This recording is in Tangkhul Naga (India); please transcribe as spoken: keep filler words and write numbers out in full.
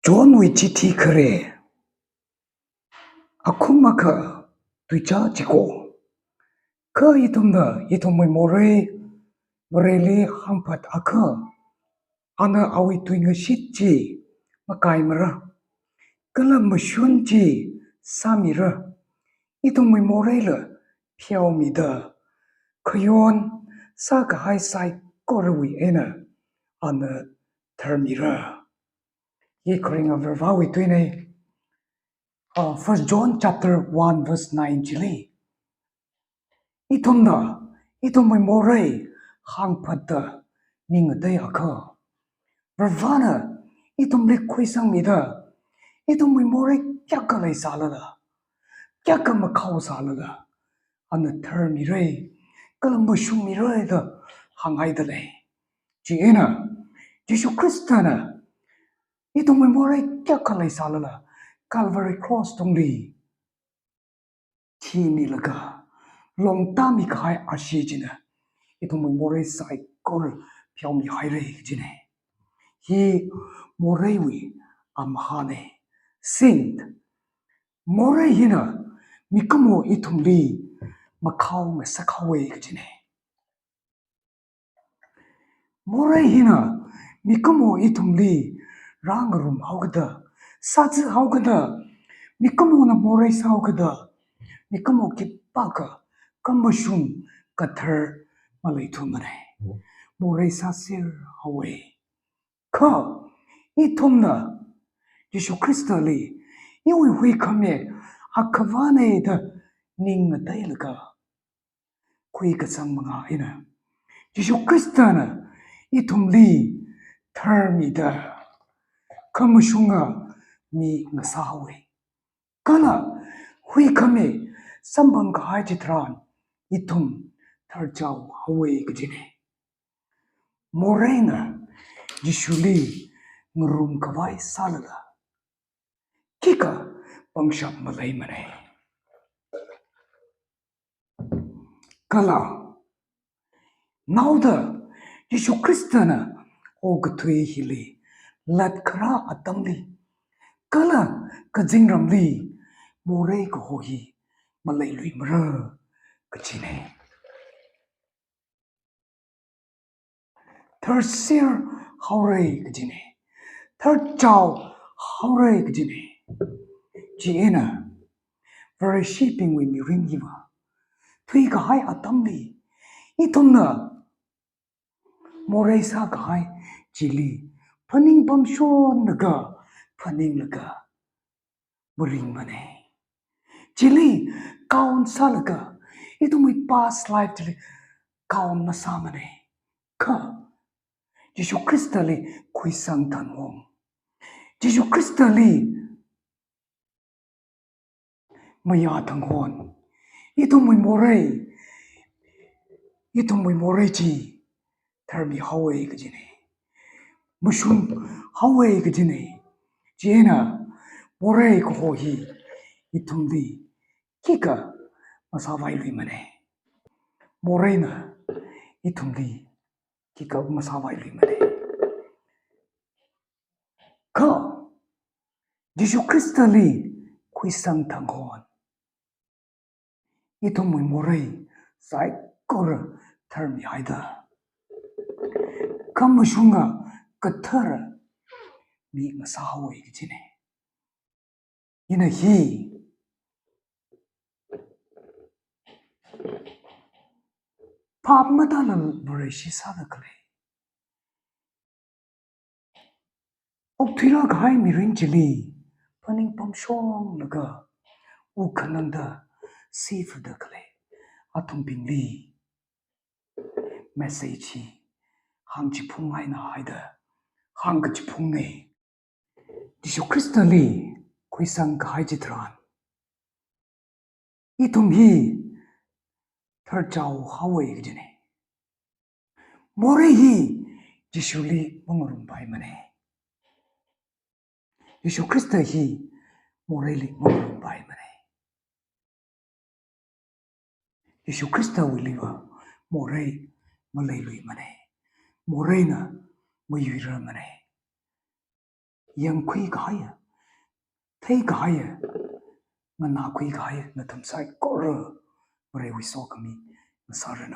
Johnwui chithi khare. Akhum akha, tuicha chiko. Kha ithumna, ithumwui morei, Vareli hāngphat akha, ana awui tuingashit chi makaimara, kala mashun chi sāmira, ithumwui moreila pheomida, khayon sākahai saikorawui eina ana tharmira. Hi kharinga Varivarāwui tuinei. Uh, First John chapter one verse nine chili, ithumna, ithumwui morei hāngphatda ning ngatei akha, Varivarāna ithumli khuisangmida, ithumwui morei kayākha leisālala, kayākha makhao sālala, ana tharmira, kala mashungmira da hānghaida lei. Chieina, Jishu Khristana ithumwui morei kayākha leisālala, Calvary Cross tungli thimilaga longtāmi kahai ashee china ithumwui morei saikora pheomihaira kajinei. Hi moreiwui amahānei. Sin, morei hina mikumo ithumli makhao ngasakhaowa kajinei. Morei hina mikumo ithumli rāngarumhaokada, sāzāhaokada, mikumona morei sāhaokada, mikumo khipākha khamashung kathar maleithumanei. Morei sāserhaowa. Kha ithumna Jishu Khristali iwui huikhami akhavānei da ning ngateilaga, khuikasang manga eina Jishu Khristana ithumli tharmida, khamashunga mi ngasāhaowa. Kala huikhami samphang kahai chitharan ithum tharchaohaowa kajinei. Moreina Jishuli ngarumkhavai sālala, khikha pangshap maleimanei. Kala naoda Jishu Khristana okathui hili latkhara atamli, kala kazingramli morei kaho hi maleiluimara kajinei. Tharserhaora kajinei. Tharchaohaora kajinei. Chieina, Vareshibingwui mirin hiva thuikahai atamli, ithumna morei sākahai chili phaning pamshonlaga, phaninglaga maringmanei. Chili count sālaga, ithumwui past life chili count masāmanei. Kha Jishu Khristali khuisang thanghon, Jishu Khristali mayā thanghon, ithumwui morei, ithumwui morei chi tharmihaowa kajinei. Mashunghaowa kajinei. Chieina morei kaho hi ithumli khikha masāvailuimanei. Moreina ithumli khikha masāvailuimanei. Kha Jishu Khristali khuisang thanghon, ithumwui morei saikora tharmihaida, khamashunga kathara mi ngasāhaowa kajinei. Ina hi phap matālala Vareshi sāda khalei, okthuirākahai mirin chili phaning pamshonlaga, wukhanangda sifada khalei athumbingli message hi hāngchiphung eina haida hāngkachiphungnei. Jishu Khristali khuisang kahai chitharan, ithum hi tharchaohaowa kajinei. Morei hi Jishuli mangarumpaimanei. Jishu Khrista hi moreili mangarumpaimanei. Jishu Khristawuiliva morei maleiluimanei. Moreina mayuirarmanei. yangkhui kahaiya, thei kahaiya, nganākhui kahaiya nathum saikora Varewui sokhami ngasāranu.